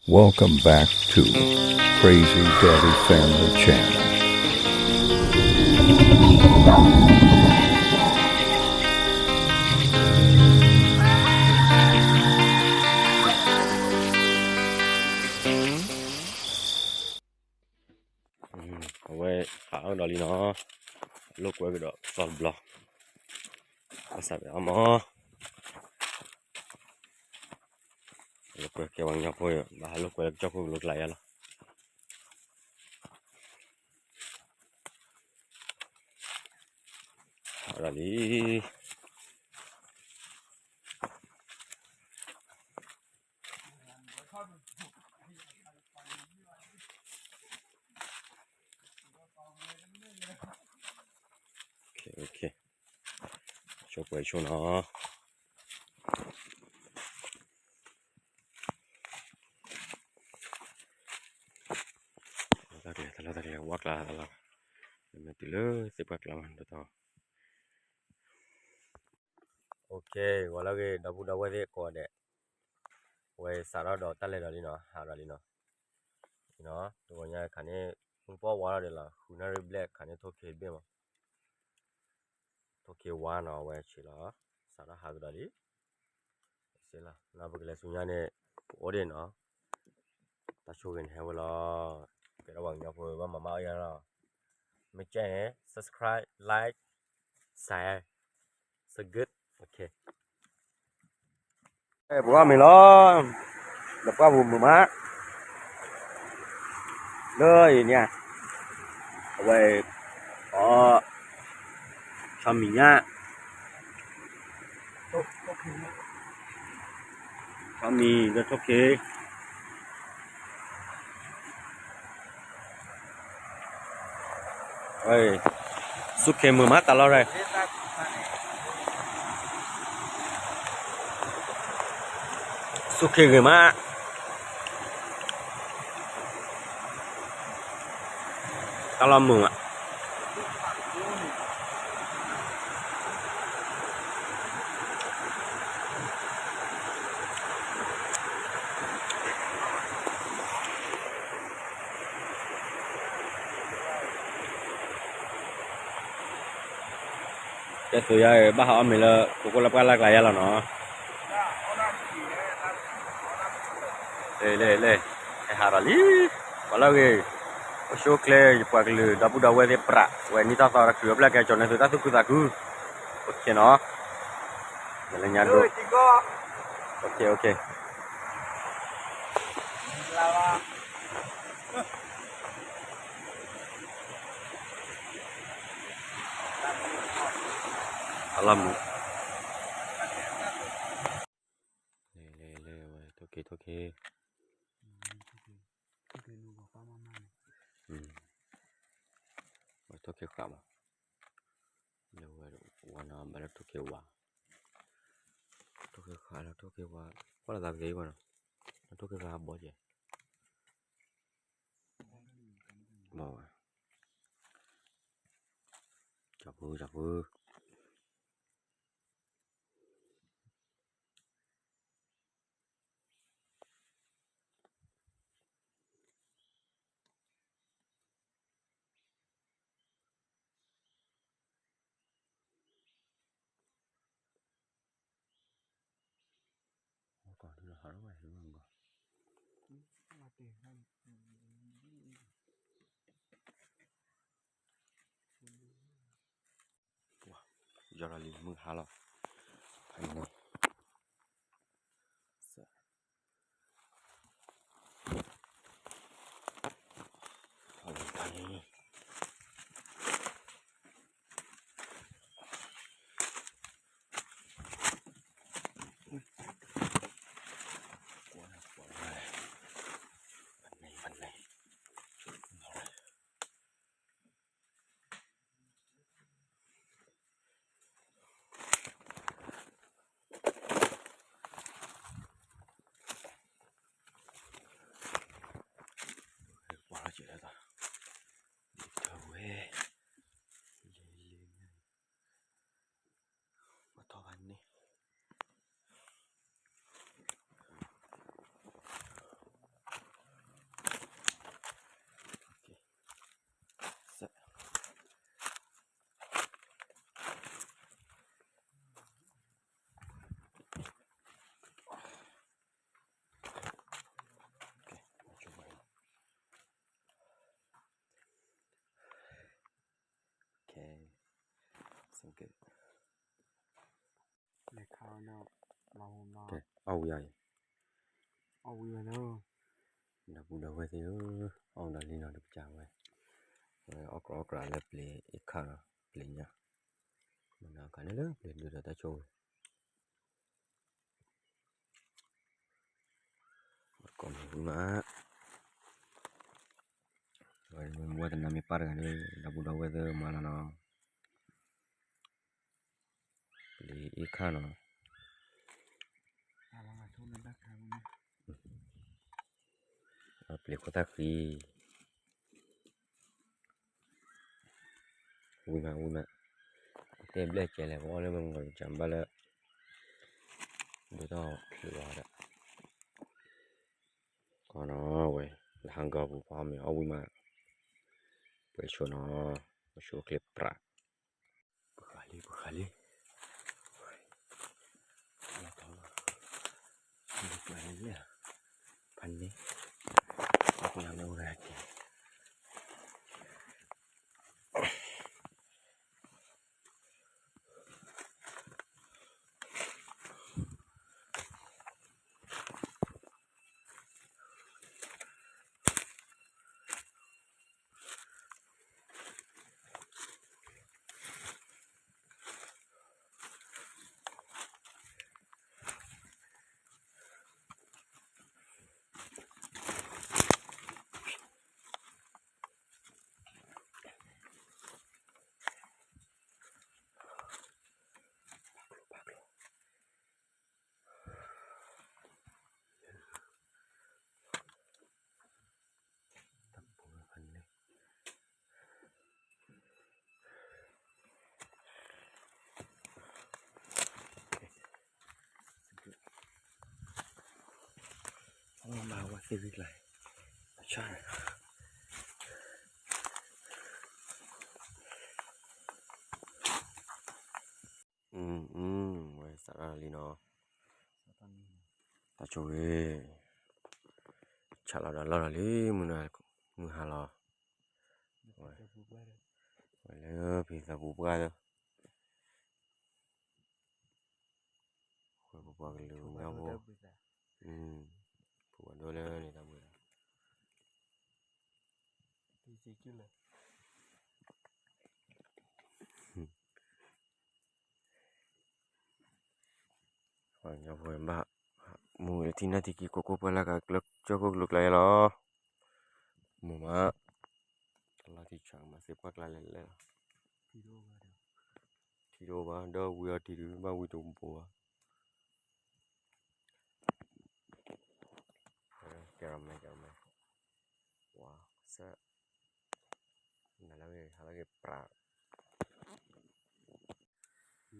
Welcome back to Crazy Daddy Family Channel. အဝဲဟးထီၣ်ဒီးလံနီၤ, လိာ်ကွဲကဒီးသီတဘျီ, ဘၣ်ဆၣ်ဒီးအမ့ၢ် လိာ်ကွဲကဲပှၤကညီဖိ, ဘၣ်ဟးလိာ်ကွဲလၢကစၢၢ်ခိၣ်ကလိကျါယါလီၤ, ဟးဒီးလံ. ဆိပှဲၤဆိနီၤ, တၢ်ကျဲၤတၢ်လီၢ်တၢ်ကျဲၤ ဝါကျါတၢ်လီၢ်, မ့ၢ်တုၤလၢသ့ၣ်ပှၢ်ကျါမး ဒ်သိး OK, ဂီၤလၢအဂ့ၤ ဒီပုၢ်ဒီဝဲၢ်သ့ၣ်ကိးဂၤဒဲး, အဝဲစးထီၣ်ဒီးတၢ်လဲၤဒီးလံနီၤ, ဟးဒီးလံနီၤ, တဂီၤညါခါန့ၣ် မုၢ်ပှၢ်ဝါထီၣ်ဒံးလီၤ, ဃုနၣ်ရံၣ်ဘျဲၣ်ခါန့ၣ် ထိၣ်ခ့ဘ့ၣ်မး, ထိၣ်ခ့ဝါနီၤ, အဝဲဆံးလီၤ, စးထီၣ်ဟးကဒီးလံ, စ့လီၤ, နီၤ ပကလဲၤဆူညါန့ၣ် ပအိၣ်ဒံးနီၤ, တၢ်ဆိၣ်ဂ့ၤန့ၣ်ဟဲဝဲလီၤ, ကဲထီၣ်ပှၤကညီဖိ ဘၣ်မၤဘၣ်အီၣ်ယၤလီၤ, မ့ၢ်ကဲန့ၣ် subscribe, like, share, so good, OK. ပှၤမ့ၢ်လီၤ, ဒီးပှၤပူၤမုာ်မး, လၢအံၤန့ၣ်, အဝဲ, အီ, ဆီမံၤညါ, ဆီမံၤဒီးထိၣ်ခ့ ဝဲ, စူၢ်ခ့မုာ်မးတၢ်လီၢ်ရဲၣ်, စူၢ်ခ့ဂ့ၤမး, တၢ်လီၢ်မုာ်မး. ကဲသိးယါအံၤ ဘၣ်ဟးအီၣ်မ့ၤလၢ ကိကိလၢပှၢ်လၢ်ကျါယါလီၤနီၤ. လဲၣ်လဲၣ်လဲၣ်, ဟဲဟးဒီးလံ, ပှၤလၢအဂ့ၤ, အိၣ်ဆူၣ်အိၣ်ချ့ ယပှၤကလုာ် ဒီပုၢ်ဒီဝဲၢ်သ့ၣ်ပြး ဝဲနံၣ်ထီၣ်သီတချုးအဖျၢၣ်ကဲကၠီၤန့ၢ်သုတၢ်သူၣ်ခုသးခု, အိၣ်ဆူၣ်နီၤ, ယလၢညါဒိၣ်, အိၣ်ဆူၣ်အိၣ်ဆူၣ်. အလီၢ်မုာ်, လဲၤလဲၤလဲၤဝဲ ထိၣ်ခ့ထိၣ်ခ့, ဝဲထိၣ်ခ့ဃာ်မး, လဲၤဝဲဝါနီၤ ဘၣ်လၢထိၣ်ခ့ဝါ, ထိၣ်ခ့ဃာ်လၢထိၣ်ခ့ဝါ, ကွၢ်လီၤသးကသ့အံၤဘၣ်နီၤ, ထိၣ်ခ့ဃာ်ဘီကဲ, ဘီဝဲ, ကၠီၤဖု ကၠီၤဖု. ယီၤလီၤလံမုၢ်ဟါလီၤ, ဖဲန့ၣ်, ဖဲန့ၣ်, ဖဲန့ၣ်, ဖဲန့ၣ်. အ ကဲ, အီၣ်ဝံၤအံၤ, အီၣ်ဝံၤဝဲလီၤ, ဒီပုၢ်ဒီဝဲၢ်သ့ၣ်ဧၢ, အီၣ်ဝံၤဒီးလံနီၤ ဒီးပစံးဝဲ, ဝဲအီၣ်ကြၢးအီၣ်ကြၢးလၢပျ့ၤအ့ၣ်ခၣ်နီၤ, ပျ့ၤညၣ်, မနုၤခါန့ၣ်လၢပျ့ၤဒုးဒီးတၢ်ဆိၣ်ဂ့ၤ ကိးမုၢ်မး, ဝဲတနၤမ့ၢ်ပၢ်တဂၤန့ၣ် ဒီပုၢ်ဒီဝဲၢ်သ့ၣ်မၤလီၤနီၤ, ပျ့ၤအ့ၣ်ခၣ်နီၤ, ပျ့ၤခိၣ်သၣ်ဃံ, ဝံၤမးဝံၤမး, တဲဘျဲၣ်ကဲလဲၣ် ပအီၣ်လၢမုၢ်ဂီၤကစၢ်ဘၣ်လၢ ဒိၣ်ထီၣ်ချ့ဝါဒီး, ကီနီၤဝဲ, လၢဟးကီၢ်ပူၤဖီမ့ၢ်အီၣ်ဝံၤမး, ပှဲၤဆိနီၤ, ပှဲၤဆိချ့ပြး, ပဃးလံ ပဃးလံ, ပဃးလံ, ဖးန့ၣ်, အပနမ့ၢ်အိၣ်ဒၣ်က့ၤ ဝဲစးထီၣ်လံနီၤ, တၢ်ဆိၣ်ဂ့ၤ, ဆးလီၤဒီးလီၢ်လီၤလံ, မုၢ်ဟါလီၤ, ဝဲလၢဖံသးပူၤပှၢ်လၢ ဃဲပပှၤကလုာ်ညါဖိ, ပှၤဒိၣ်လၢန့ၣ်တၢ်ဘှံး, ပှၤကညီဖိဘၣ်, မူလၢထံနၢ်ထံကံကိးကိးပှဲၤလၢကကျၢကၠိခိၣ်ကလိကျါယဲလီၤ, မူမး, တလီၤထံဆးကမၤသ့ပှၢ်ကျါလဲၣ်လဲၣ်လီၤ, ထံတအိၣ်ဘၣ် ဒီးဝံၤအီၤထံဒုးဘၣ်ဝံၤတဘိဘၣ် ကဲရမဲ ကဲရမဲ, ဝါစဲ, နလၢဂ့ၤ ဟးလၢဂ့ၤပြ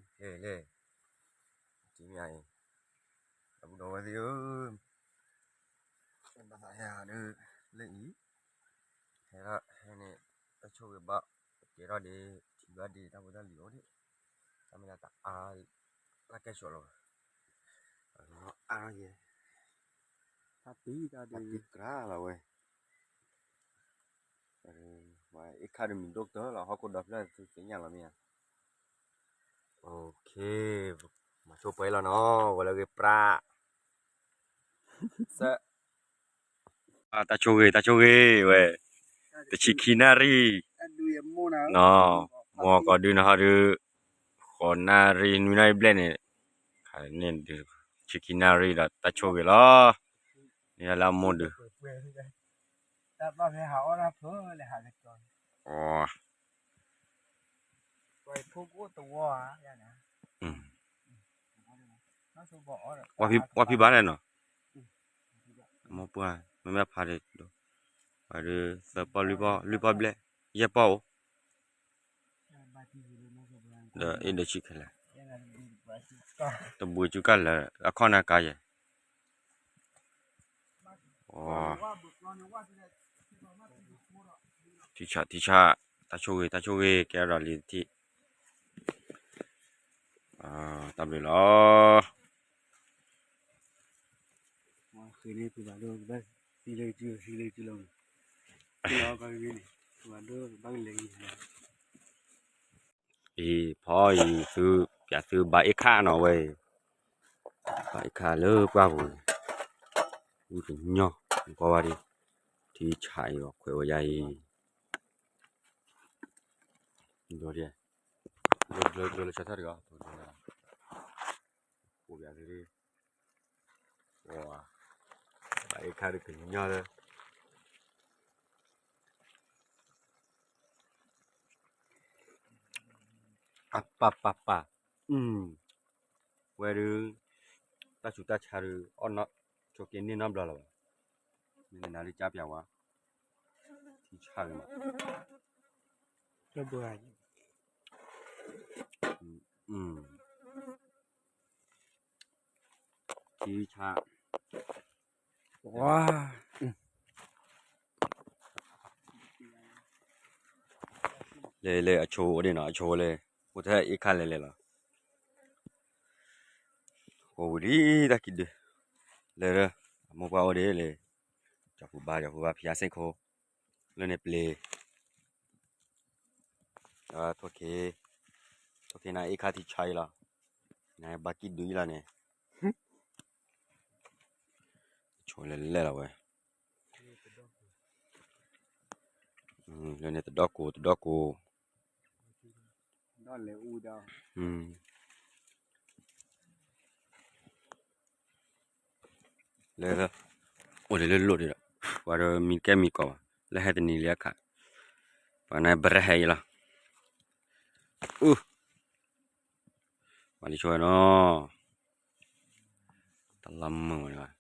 း, ဟဲလၢ, ကမံၤအံၤ, ဒီပုၢ်ဒီဝဲၢ်သ့ၣ်ဧၢ, ဘၣ်သးဟဲဟးဒုး, လၢအံၤ, ဟဲဒၣ်ဟဲန့ၣ်, တၢ်ဆိၣ်ဂ့ၤဘၣ်, ကဲထီၣ်ဒ့, ထံၣ်ဘၣ်ဒ့ တၢ်ဖိတၢ်လံၤအိၣ်ဒ့, တၢ်မ့ၢ်ဒၣ်တအါ, တၢ်ကဲဆိးလီၤဘၣ်, အါယဲ, တၢ်တံၢ်တၢ်ဒ့, တၢ်တံၢ်ကြၢးလီၤဝဲ ဝဲအ့ၣ်ခါတမံၤဒိၣ်ကတၢၢ်လီၤ ဟီၣ်ခိၣ်ဒီဖျၢၣ်သုသ့ၣ်ညါလီၤမ့ၢ်ဧါ, မၤဆိပှဲၤလီၤနီၤ ဝဲလၢဂ့ၤပြး, တၢ်ဆိၣ်ဂ့ၤ တၢ်ဆိၣ်ဂ့ၤဝဲ, တဆံခံနၣ်ရံၣ်, မိၢ်ကီၢ်ဒုးနဟီဒုး, ဃိးနၣ်ရံၣ် နွံနၣ်ရံၣ်ဘျဲၣ်န့ၣ်, ခါန့ၣ်ဒုး, တဆံခံနၣ်ရံၣ်ဒီးတၢ်ဆိၣ်ဂ့ၤလီၤ, န့ၣ်လၢအမိၢ်ဒုး ဝဲဖံဘၣ်လဲၣ်နီၤ, မိၢ်ပှၢ် မ့မ့ၢ်ဖးဒံး, ပှၤဒုးသၢပီၢ်လွံၢ်ပီၢ် လွံၢ်ပီၢ်ဘျဲၣ် ယဲၢ်ပီၢ်အိၣ်, ဒီးအ့ၣ်ဒိးဆံခဲလၢာ်, တဘှံးကၠူကၢ်လၢ အခီၣ်နၢ်ကါယဲၢ် ထံဆး ထံဆး, တၢ်ဆိၣ်ဂ့ၤ တၢ်ဆိၣ်ဂ့ၤ ကဲဒီးလံတထံၣ်, တၢ်ဘျုးလီၤ. ဃ့န့ၢ်ဖုဘၣ်ဒိၣ် ဘၣ်သံလၢကစု သံလၢကစုလီၤ, သံလီၤကီၢ်ဂ့ၤန့ၣ် ဖုဘၣ်ဒိၣ်ဘၣ်ကလဲၤဂ့ၤ အံၤ ဖီအံၤသု ပျးသုဘၣ်အ့ၣ်ခါနီၤဝဲအံၤ, ဘၣ်အ့ၣ်ခါလၢပှၢ်ပူၤ, ဝံကညီ ကွၢ်ဝဲဒၣ် ထံဆးအံၤ ခွဲးဝဲယါအံၤ, ဒိးဒိးလၢဆီထီၣ်တဂၤ, အိၣ်ပျးသု ဘၣ်အ့ၣ်ခါဒုးကညီလၢ အပၢ်ပၢ်ပၢ်, ဝဲဒုး တၢ်ဆူးတၢ်ဆါဒုး အီၣ်နီၣ် ဆိးက့န့ၢ်နီတဘျီလၢၤဘၣ်, မ့ၢ်နၤဒုးကၢ်ပျးဝဲ ထံဆးဂ့ၤမး, ထံဆး ဝါ လဲၤလဲၤအဆိအိၣ်ဒ့ၣ်နီၤ အဆိလဲၤ အိၣ်ထဲအ့ၣ်ခါလဲၤလဲၤလီၤ, အိၣ်ဝံၤလံတၢ်ခံဒုး, လဲၤလၢ အမိၢ်ပှၢ်အိၣ်ဒ့ၣ်လဲၤ, ကၠီၤဖူဘါ ကၠီၤဖူဘါဖံအါစ့ၣ်ခိၣ်, လၢန့ၣ်ပျ့ၤ ထိၣ်ခ့, ထိၣ်ခ့နၤအ့ၣ်ခါထံဆါအံၤလီၤ, နဘၣ်ကံၣ်ဒုးအံၤလီၤန့ၣ်, ဆိလဲၤလဲၤလီၤဝဲ, လၢန့ၣ်တဒီကိၢ်တဒီကိၢ်, လၢ အိၣ်လၢလၢလိၣ်ဒံးဒီး ပှၤဒီးမံကဲမံကီၢ်ဘၣ်, လၢဟဲတနံၤလံအခါ, ပှၤန့ၣ်ဘြဲဟဲအံၤလီၤ, အု, ပှၤလံဆိဝဲနီၤ, တၢ်လီၤမုၢ်ဝဲန့ၣ်ဘၣ်.